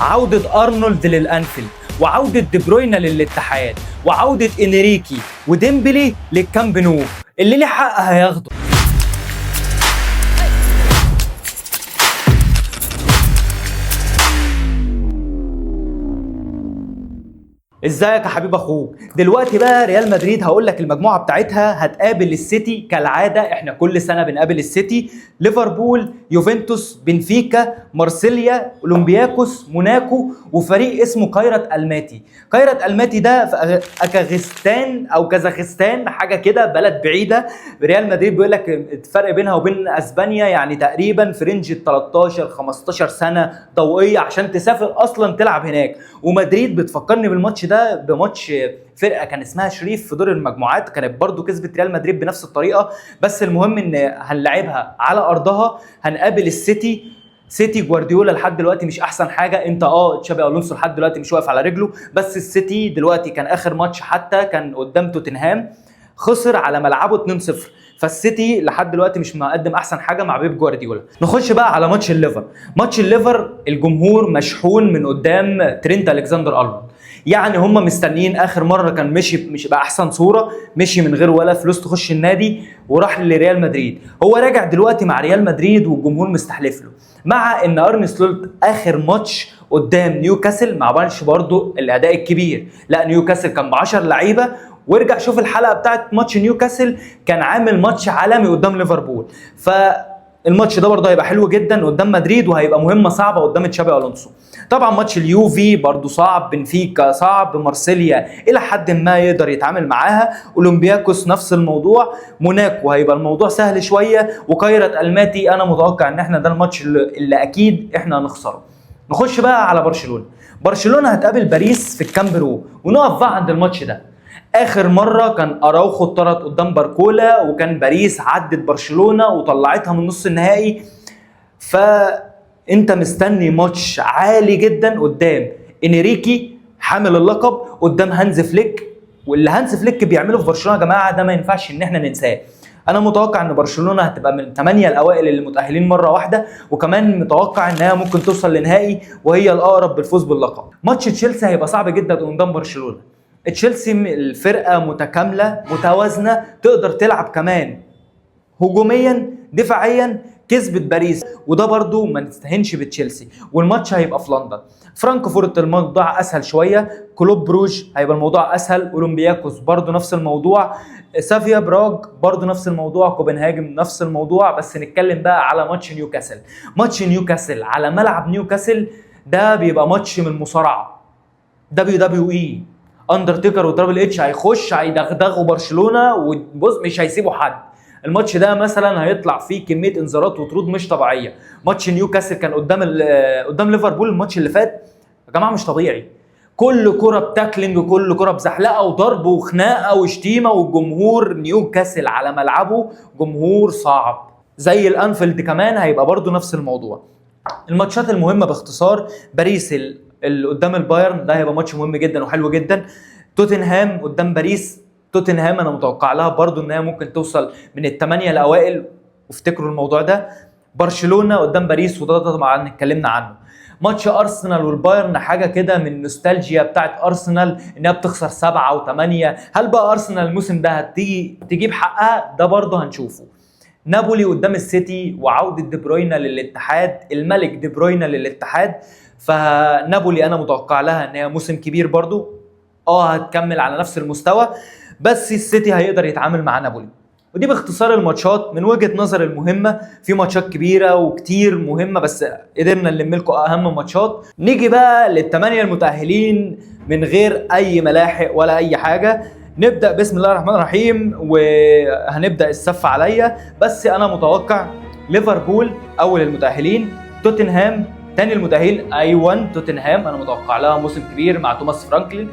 عودة أرنولد للأنفيلد، وعودة دي بروينا للاتحاد، وعودة إنريكي وديمبلي للكامب نو. اللي ليه حق هياخده. ازيك يا حبيب اخوك؟ دلوقتي بقى ريال مدريد هقول لك المجموعة بتاعتها هتقابل السيتي كالعادة، احنا كل سنة بنقابل السيتي، ليفربول، يوفنتوس، بنفيكا، مارسيليا، اولمبياكوس، موناكو، وفريق اسمه كايرات الماتي. كايرات الماتي ده في اكاغستان او كازاخستان، حاجة كده، بلد بعيدة. ريال مدريد بيقول لك الفرق بينها وبين اسبانيا يعني تقريبا في range 13 15 سنة ضوئية عشان تسافر اصلا تلعب هناك. ومدريد بتفكرني بالماتش ده بماتش فرقه كان اسمها شريف في دور المجموعات، كانت برضو كسبت ريال مدريد بنفس الطريقة. بس المهم ان هنلعبها على ارضها، هنقابل السيتي. سيتي جوارديولا لحد دلوقتي مش احسن حاجة، انت تشابي الونسو لحد دلوقتي مش واقف على رجله، بس السيتي دلوقتي كان اخر ماتش حتى كان قدام توتنهام خسر على ملعبه 2-0، فالسيتي لحد دلوقتي مش مقدم احسن حاجة مع بيب جوارديولا. نخش بقى على ماتش الليفر. ماتش الليفر الجمهور مشحون من قدام ترينت الكسندر ارنولد، يعني هم مستنيين. اخر مرة كان مشي مش باحسن صوره، مشي من غير ولا فلوس تخش النادي وراح لريال مدريد. هو راجع دلوقتي مع ريال مدريد والجمهور مستحلف له، مع ان ارني سلوت اخر ماتش قدام نيوكاسل ما عملش برضو الاداء الكبير، لا نيوكاسل كان ب 10 لعيبة، وارجع شوف الحلقة بتاعت ماتش نيوكاسل كان عامل ماتش عالمي قدام ليفربول. فالماتش ده برضه هيبقى حلو جدا قدام مدريد، وهيبقى مهمة صعبة قدام تشابي الونسو. طبعا ماتش اليوفي برضه صعب، بنفيكا صعب، مارسيليا الى حد ما يقدر يتعامل معاها، اولمبياكوس نفس الموضوع، موناكو هيبقى الموضوع سهل شوية، وكايرات الماتي انا متوقع ان احنا ده الماتش اللي اكيد احنا هنخسره. نخش بقى على برشلونة. برشلونة هتقابل باريس في الكامب نو، ونقف بقى عند الماتش ده. اخر مرة كان اراوخو اتطرد قدام باركولا، وكان باريس عدت برشلونة وطلعتها من نص النهائي. فانت مستني ماتش عالي جدا قدام انريكي حامل اللقب، قدام هانز فليك، واللي هانز فليك بيعمله في برشلونة يا جماعة ده ما ينفعش ان احنا ننساه. انا متوقع ان برشلونة هتبقى من 8 الاوائل اللي متاهلين مرة واحدة، وكمان متوقع انها ممكن توصل لنهائي وهي الاقرب بالفوز باللقب. ماتش تشيلسي هيبقى صعب جدا قدام برشلونة. تشيلسي الفرقة متكاملة متوازنة، تقدر تلعب كمان هجوميا دفاعيا، كسبت باريس، وده برضو ما نستهينش بتشيلسي. والماتش هيبقى في لندن. فرانكفورت الموضوع اسهل شوية، كلوب بروج هيبقى الموضوع اسهل، اولمبياكوس برضو نفس الموضوع، سافيا براغ برضو نفس الموضوع، كوبنهاجن نفس الموضوع. بس نتكلم بقى على ماتش نيوكاسل. ماتش نيوكاسل على ملعب نيوكاسل ده بيبقى ماتش من مصارعه WWE، اندرتيكر وترابل اتش هيخش هيدغدغوا برشلونة وبص مش هيسيبوا حد. الماتش ده مثلا هيطلع فيه كمية انذارات وطرود مش طبيعية. ماتش نيوكاسل كان قدام ليفربول الماتش اللي فات يا جماعة مش طبيعي، كل كره ب tackling، كل كره بزحلقه وضرب وخناقه وشتيمه، والجمهور نيوكاسل على ملعبه جمهور صعب زي الانفيلد كمان هيبقى برضو نفس الموضوع. الماتشات المهمة باختصار، باريس اللي قدام البايرن ده هيبقى ماتش مهم جدا وحلو جدا. توتنهام قدام باريس، توتنهام انا متوقع لها برضو انها ممكن توصل من الثمانية الاوائل، وافتكروا الموضوع ده. برشلونة قدام باريس وده طبعا اتكلمنا عنه. ماتش ارسنال والبايرن حاجة كده من نوستالجيا بتاعت ارسنال انها بتخسر 7 و8، هل بقى ارسنال الموسم ده هتيجي تجيب حقها؟ ده برضه هنشوفه. نابولي قدام السيتي وعودة دي بروينا للاتحاد، الملك دي بروينا للاتحاد. فنابولي انا متوقع لها ان هي موسم كبير برضو، هتكمل على نفس المستوى، بس السيتي هيقدر يتعامل مع نابولي. ودي باختصار الماتشات من وجهة نظر المهمة. في ماتشات كبيرة وكتير مهمة بس قدرنا نلم لكم اهم ماتشات. نيجي بقى للثمانية المتأهلين من غير اي ملاحق ولا اي حاجة. نبدأ بسم الله الرحمن الرحيم، وهنبدأ السف عليا. بس انا متوقع ليفربول اول المتأهلين، توتنهام تاني المتأهلين. ايوه توتنهام انا متوقع لها موسم كبير مع توماس فرانكلين،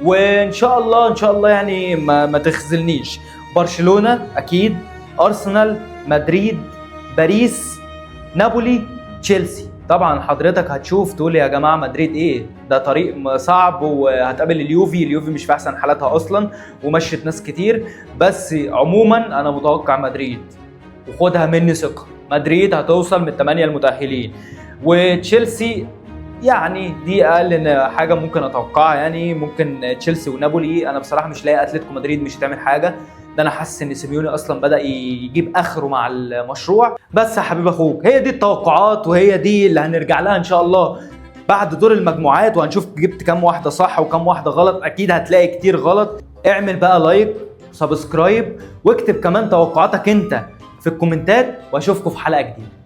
وان شاء الله ان شاء الله يعني ما تخذلنيش. برشلونة اكيد، ارسنال، مدريد، باريس، نابولي، تشيلسي. طبعا حضرتك هتشوف تقول يا جماعة مدريد ايه ده، طريق صعب وهتقابل اليوفي، اليوفي مش في احسن حالاتها اصلا ومشت ناس كتير. بس عموما انا متوقع مدريد، وخدها مني ثقة، مدريد هتوصل من الثمانية المتاهلين. وتشيلسي يعني دي اقل حاجة ممكن اتوقعها. يعني ممكن تشيلسي ونابولي، انا بصراحة مش لاقي اتلتيكو مدريد مش هتعمل حاجة، ده انا حاسس ان سيميوني اصلا بدا يجيب اخره مع المشروع. بس يا حبيب اخوك هي دي التوقعات، وهي دي اللي هنرجع لها ان شاء الله بعد دور المجموعات، وهنشوف جبت كام واحدة صح وكام واحدة غلط. اكيد هتلاقي كتير غلط. اعمل بقى like subscribe، واكتب كمان توقعاتك انت في الكومنتات، واشوفكم في حلقة جديدة.